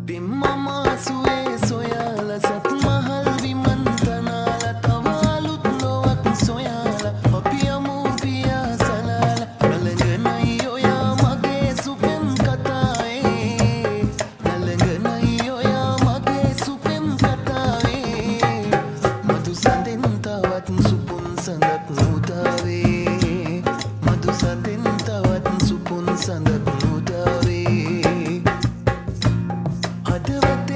පෙම්මමා සුවේ සොයාලා, සත් මහල් විමන් තනාලා, තව අලුත් ලොවක් සොයාලා අපි යමු පියාසලාලා. නලඟනයි ඔයා මගේ සුපෙම් කතාවේ, නලඟනයි ඔයා මගේ සුපෙම් කතාවේ. මధు සඳෙන් තවත් සුපුන් සඳක් මුදාවේ, මధు සඳෙන් තවත් සුපුන් සඳක් මුදාවේ. හදවතේ